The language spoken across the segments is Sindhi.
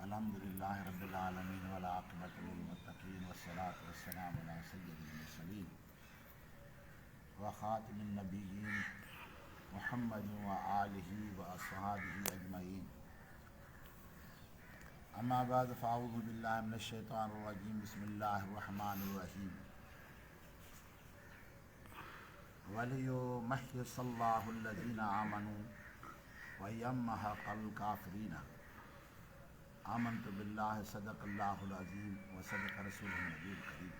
الحمد لله رب العالمين والعاقبة للمتقين والصلاة والسلام على سيد المرسلين وخاتم النبيين محمد وآله وأصحابه أجمعين أما بعد فأعوذ بالله من الشيطان الرجيم بسم الله الرحمن الرحيم وليمحص الله الذين آمنوا ويمحق الڪافرين آمنت بالله صدق الله العظيم وصدق رسوله النبي الڪريم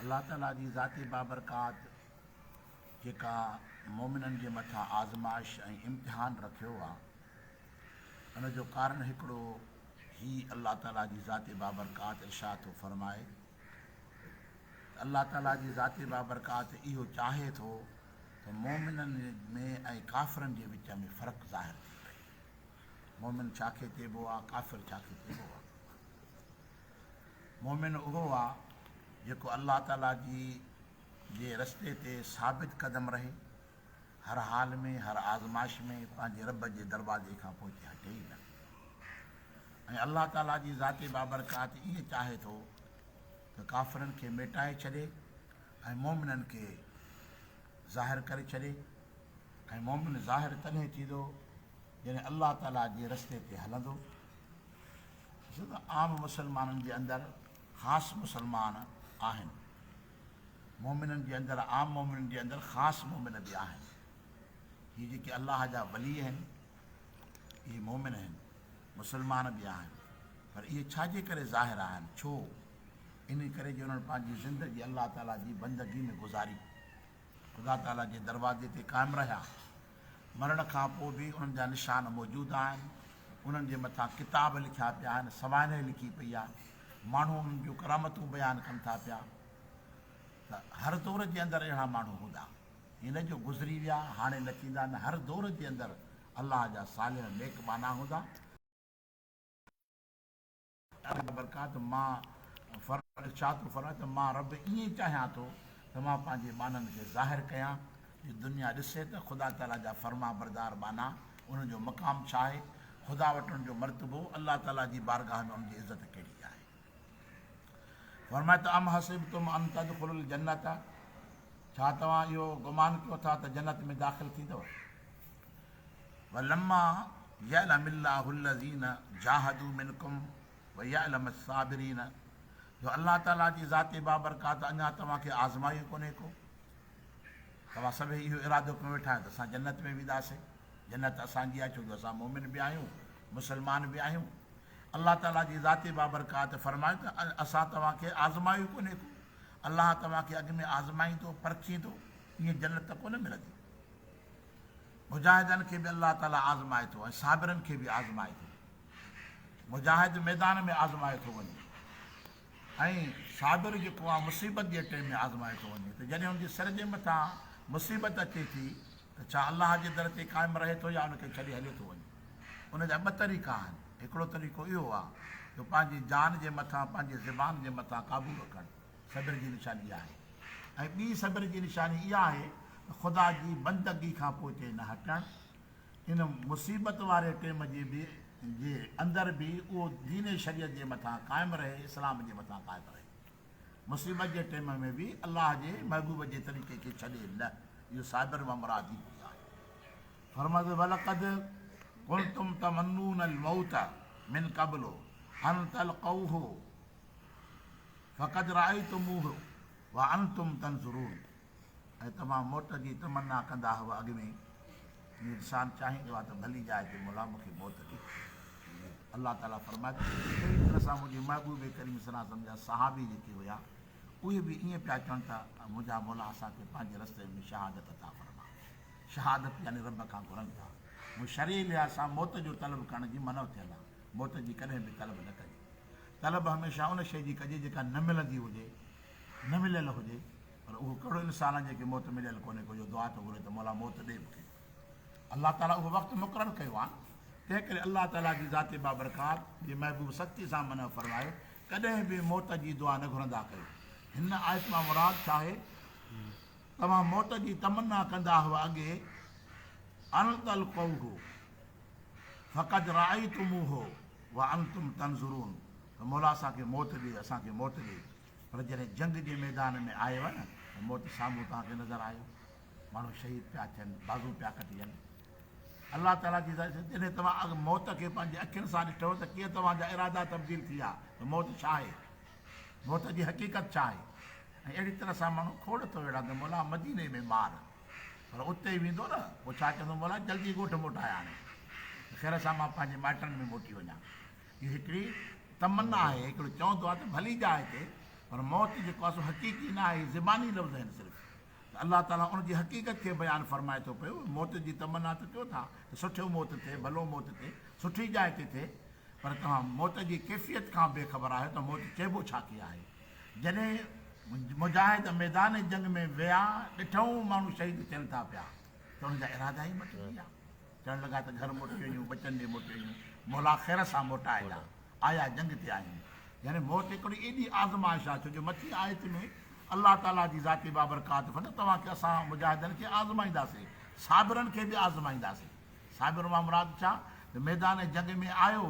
الله تعالي جي ذات بابرڪات جيڪا مومنن جي مٿان آزمائش ۽ امتحان رکيو آ ان جو ڪارڻ هڪڙو هي الله تعالي جي ذات بابرڪات ارشاد ٿو فرمائي ته الله تعالي جي ذات بابرڪات اهو چاهي ٿو ته مؤمنن ۾ ۽ ڪافرن جي وچ ۾ فرق ظاهر ٿي پئي. مؤمن ڇا کي چئبو آ، ڪافر ڇا کي چئبو آ. مؤمن اهو آ جيڪو الله تعالي جي جي رستي تي ثابت قدم رهي، هر حال ۾ هر آزمائش ۾ پنهنجي رب جي دروازي کان پوئتي هٽي ئي نه. ۽ الله تعالي جي ذات بابرڪات ائين چاهي ٿو ته ڪافرن کي ميٽائي ڇڏي ۽ مؤمنن کي ظاهر ڪري ڇڏي ۽ مؤمن ظاهر تڏهن ٿيندو جڏهن الله تعالي جي رستي تي هلندو. ڏسو ته عام مسلمانن جي اندر خاص مسلمان آهن، مؤمنن جي اندر عام مؤمنن جي اندر خاص مؤمن به آهن. هي جيڪي الله جا ولي آهن اهي مؤمن آهن، مسلمان به آهن، پر اهي ڇا جي ڪري ظاهر آهن؟ ڇو؟ انهي ڪري جو انهن پنهنجي زندگي الله تعاليٰ جي بندگي ۾ گذاري، خدا تعاليٰ جي دروازي تي قائم رهيا. مرڻ کان پوء به انهن جا نشان موجود آهن، انهن جي مٿان ڪتاب لکيا پيا آهن، سوانح لکي پئي آهي، ماڻهو انهن جون ڪرامتون بيان ڪن ٿا پيا ته هر دور جي اندر اهڙا ماڻهو هوندا. هي نه جو گذري ويا هاڻي نه ٿيندا نه هر دور جي اندر الله جا صالح نيڪ ٻانها هوندا. برڪات مان ارشاد ٿو فرمائي ته مان رب ائين چاهيان ٿو ته مان پنهنجي ٻانهن کي ظاهر ڪيان جو دنيا ڏسي ته خدا تعاليٰ جا فرمانبردار ٻانها انهن جو مقام ڇا آهي، خدا وٽ انهن جو مرتبو، الله تعاليٰ جي بارگاهه ۾ انهن جي عزت ڪهڙي آهي. فرمائي ته ام حسبتم ان تدخلوا الجنة ڇا توهان اهو گمان ڪيو ٿا ته جنت ۾ داخل ٿيندؤ؟ ولما يعلم الله الذين جاهدوا منڪم ويعلم الصابرين جو الله تعالي جي ذات بابرڪات اڃا توهان کي آزمايو ڪونهي ڪو توهان سڀئي اهو ارادو ڪيو ويٺا آهيو ته اسان جنت ۾ وينداسين جنت اسان جي آهي ڇو جو اسان مومن به آهيون مسلمان به آهيون الله تعالي جي ذات بابرڪات فرمايو ته اسان توهان کي آزمايو ڪونهي ڪو الله توهان کي اڳ ۾ آزمائيندو پرکيندو ائين جنت ته ڪونه ملندي مجاهدن کي به الله تعالي آزمائي ٿو ۽ صابرن کي به آزمائي ٿو. مجاهد ميدان ۾ آزمايو ٿو وڃي ۽ صابر جيڪو آهي مصيبت جي ٽيم ۾ آزمايو ٿو وڃي ته جڏهن هن جي سر جي مٿان مصيبت اچي ٿي ته ڇا الله جي در تي قائم رهي ٿو يا ان کي ڇڏي هليو ٿو وڃي. ان جا ٻه طريقا آهن. هڪڙو طريقو اهو آهي جو پنهنجي جان جي مٿان پنهنجي زبان جي مٿان قابو رکڻ. صبر جي نشاني اها آهي ۽ ٻي صبر جي نشاني اها آهي ته خدا جي بندگي کان پوئتي نه هٽڻ. ان مصيبت واري ٽيم جي به جي اندر به اهو دين شريعت جي مٿان قائم رهي، اسلام جي مٿان قائم رهي. مصيبت جي ٽيم ۾ به الله جي محبوب جي طريقي کي ڇڏي نه. اهو صابر مان مراد ئي اهو آهي. فرمايو ته ولقد ڪنتم تمنون الموت من قبل ان تلقوه فقد رايتموه وانتم تنظرون ۽ توهان موت جي تمنا ڪندا هئا اڳ ۾ جيئن انسان چاهيندو آهي ته ڀلي جاء تي مولا مون کي موت ڏي. الله تعالي فرمائي ٿو اهڙي طرح سان منهنجي محبوب ڪريم صلي الله عليه وسلم جا صحابي جيڪي هيا اهي به ائين پيا چون ته منهنجا مولا اسان کي پنهنجي رستي ۾ شهادت عطا فرما. شهادت يعني رب کان گهرن ٿا. مون شرعي لحاظ سان موت جو طلب ڪرڻ جي منع ٿيل آهي. موت جي ڪڏهن به طلب نه ڪجي. طلب هميشه ان شيء جي ڪجي جيڪا نه ملندي هجي، نه مليل هجي، پر اهو ڪهڙو انسان آهي جنهن کي موت مليل ڪونهي ڪو جو دعا ٿو گهري ته مولا موت ڏي مون کي. الله تعاليٰ اهو وقت مقرر ڪيو آهي، تنهن ڪري الله تعاليٰ جي ذات بابرڪات جي محبوب سختي سان منع فرمايو، ڪڏهن به موت جي دعا نه گهرندا ڪيو. هن آيت مان مراد ڇا آهي؟ توهان موت جي تمنا ڪندا هئا اڳي، ان تلقوه. فقد رايتموه وانتم تنظرون ته مولا اسان کي موت ڏي، اسان کي موت ڏي. پر جڏهن جنگ جي ميدان ۾ آيو نه ته موت سامهون توهان کي نظر آيو. ماڻهو شهيد پيا ٿين، بازو پيا ڪٽجن. الله تعاليٰ جي ذات جڏهن توهان اڳ موت کي پنهنجي اکين سان ڏٺو ته ڪيئن توهان جا ارادا تبديل ٿي ويا ته موت ڇا آهي؟ موت جي حقيقت ڇا آهي؟ ۽ اهڙي طرح سان ماڻهو کوڙ ٿو ويڙها ته مولا مديني ۾ مار. پر اتي ويندو نه پوء ڇا چوندو مولا جلدي ڳوٺ موٽائي آڻي ته خير سان مان پنهنجي مائٽن ۾ موٽي وڃان. اهو هڪڙي تمنا آهي، هڪڙو چوندو آهي ته ڀلي جاء تي پر موت جيڪو آهي سو حقيقي نه آهي، زباني لفظ آهن صرف. ته الله تعاليٰ ان جي حقيقت کي بيان فرمائي ٿو پيو، موت جي تمنا ته ڪيو ٿا ته سٺو موت ٿئي، ڀلو موت ٿئي، سٺي جاء تي ٿئي، پر توهان موت جي ڪيفيت کان بي خبر آهيو ته موت چئبو ڇا کي آهي. جڏهن مجاهد ميدان جنگ ۾ ويا، ڏٺائون ماڻهو شهيد ٿين ٿا پيا ته انهن جا ارادا ئي مٽجي ويا. چوڻ لڳا ته گهر موٽي وڃون، ٻچن ڏي موٽي وڃون، مولا خير سان موٽائجان، آيا جنگ تي آهيون. يعني موت هڪڙي ايڏي آزمائش آهي، ڇو جو مٿين آيت ۾ الله تعاليٰ جي ذات بابرڪات فرمائي ٿو توهان کي اسان مجاهدن کي آزمائينداسين، صابرن کي به آزمائينداسين. صابر مان مراد ڇا؟ ته ميدان جنگ ۾ آيو،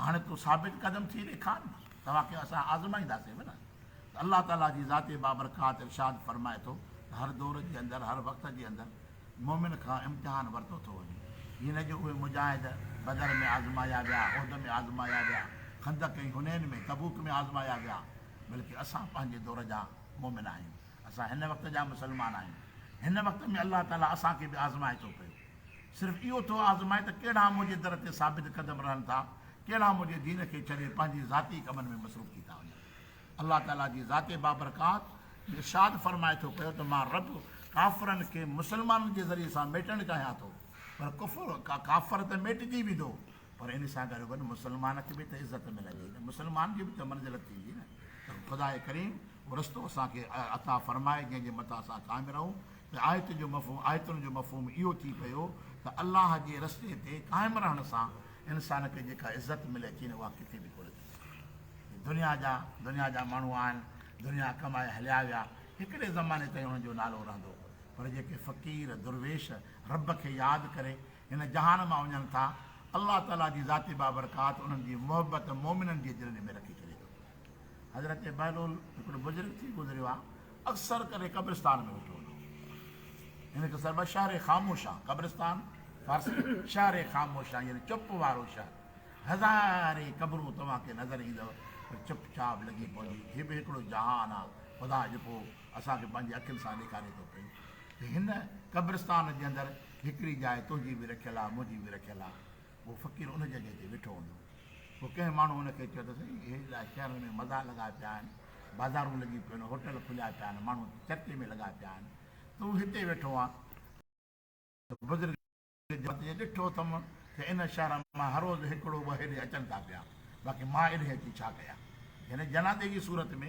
هاڻي تون ثابت قدم ٿي ڏيکار نه، توهان کي اسان آزمائينداسين به نه. ته الله تعاليٰ جي ذات بابرڪات ارشاد فرمائي ٿو ته هر دور جي اندر، هر وقت جي اندر مؤمن کان امتحان ورتو ٿو وڃي. ائين نه جو اهي مجاهد بدر ۾ آزمايا ويا، احد ۾ آزمايا ويا، خندق ۽ حنين ۾، تبوڪ ۾ آزمايا ويا، بلڪه اسان پنهنجي دور جا مؤمن آهيون، اسان هن وقت جا مسلمان آهيون. هن وقت ۾ الله تعاليٰ اسان کي به آزمائي ٿو پيو. صرف اهو ٿو آزمائي ته ڪهڙا منهنجي در تي ثابت قدم رهن ٿا، ڪهڙا منهنجي دين کي ڇڏي پنهنجي ذاتي ڪمن ۾ مصروف ٿي ٿا وڃن. الله تعاليٰ جي ذات بابرڪات ارشاد فرمائي ٿو پيو ته مان رب ڪافرن کي مسلمانن جي ذريعي سان ميٽڻ چاهيان ٿو پر ڪفر ڪافر ته ميٽجي ويندو پر ان سان گڏوگڏ مسلمان کي به ته عزت ملندي نه مسلمان جي به ته منزلت ٿيندي نه ته خدا ڪريم اهو رستو اسان کي عطا فرمائي جنهن جي مٿان اسان قائم رهون ته آيت جو مفهوم آيتن جو مفهوم اهو ٿي پيو ته الله جي رستي تي قائم رهڻ سان انسان کي جيڪا عزت ملي ٿي نه اها ڪٿي به ڪونه ٿي سگهي. دنيا جا دنيا جا ماڻهو آهن، دنيا ڪمائي هليا ويا، هڪڙي زماني تائين انهن جو نالو رهندو، پر جيڪي فقير، درويش رب کي ياد ڪري هن جهان مان وڃن ٿا، الله تعاليٰ جي ذات بابرڪات انهن جي محبت مؤمنن جي دلين ۾ رکي ڇڏي ٿو. حضرت بهلول هڪڙو بزرگ ٿي گذريو آهي، اڪثر ڪري قبرستان ۾ ويٺو هوندو هو. هن کي سڏبو آهي شهر خاموشان، قبرستان فارسي شهر خاموشان يعني چپ وارو شهر. هزارين قبرون توهان کي نظر ايندو پر چپ چاپ لڳي پوندي. هي به هڪڙو جهان آ خدا جيڪو اسان کي پنهنجي اکين سان ڏيکاري ٿو پيو ته هن قبرستان جي اندر هڪڙي جاء تنهنجي به رکيل آ منهنجي به رکيل آ. اهو فقير ان جڳهه تي ويٺو هوندو. پوء ڪنهن ماڻهو هن کي چيو ته سائين هي لاء شهرن ۾ مزا لڳا پيا آهن، بازارون لڳيون پيون آهن، هوٽل کليا پيا آهن، ماڻهو چرچي ۾ لڳا پيا آهن، تون هتي ويٺو آن. ته بزرگ جت جي ڏٺو اٿم ته ان شهر مان هر روز هڪڙو ٻه هيڏي اچن ٿا پيا، باقي مان ايڏهين اچي ڇا ڪيان؟ يعني جنازي جي صورت ۾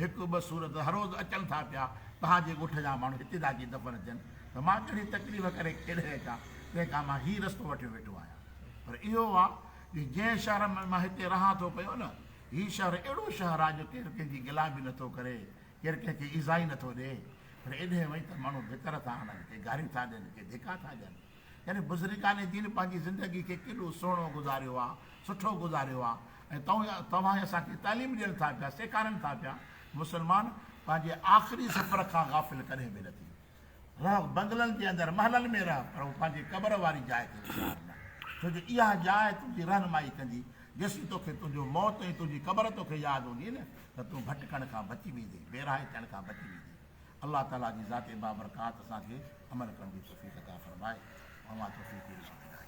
هڪ ٻه صورت هر روز اچن ٿا پيا، توهان جي ڳوٺ جا ماڻهو هتي ٿا اچي دفن ٿين ته مان ڪهڙي تڪليف ڪري ڪيڏهين اچان، تنهن کان مان هي رستو وٺيو ويٺو آهيان. پر اهو آ جو جنهن شهر ۾ مان هتي رهان ٿو پيو نه، هي شهر اهڙو شهر آ جو ڪير ڪنهن جي گلا به نٿو ڪري، ڪير ڪنهن کي ايذائي نٿو ڏئي، پر ايڏهين وڃ ته ماڻهو ڀتر ٿا هڻن، ڪي گاريون ٿا ڏين، ڪي ڌڪا ٿا ڏين. يعني بزرگان دين پنهنجي زندگي کي ڪيڏو سهڻو گذاريو آ، سٺو گذاريو آ ۽ توهان اسان کي تعليم ڏين ٿا پيا، سيکارين ٿا پيا. مسلمان پنهنجي آخري سفر کان غافل ڪڏهن به نه ٿي. رهه بنگلن جي اندر محلن ۾ رهه پر پنهنجي قبر واري جاء کي وسار نه، ڇو جو اها جاء تنهنجي رهنمائي ڪندي، جيسين توکي تنهنجو موت ۽ تنهنجي قبر توکي ياد هوندي نه ته تون ڀٽڪڻ کان بچي ويندين، بي راهي ٿيڻ کان بچي ويندين. الله تعاليٰ جي ذات بابرڪات اسان کي عمل ڪرڻ جي توفيق عطا فرمائي. وما توفيقي الا بالله.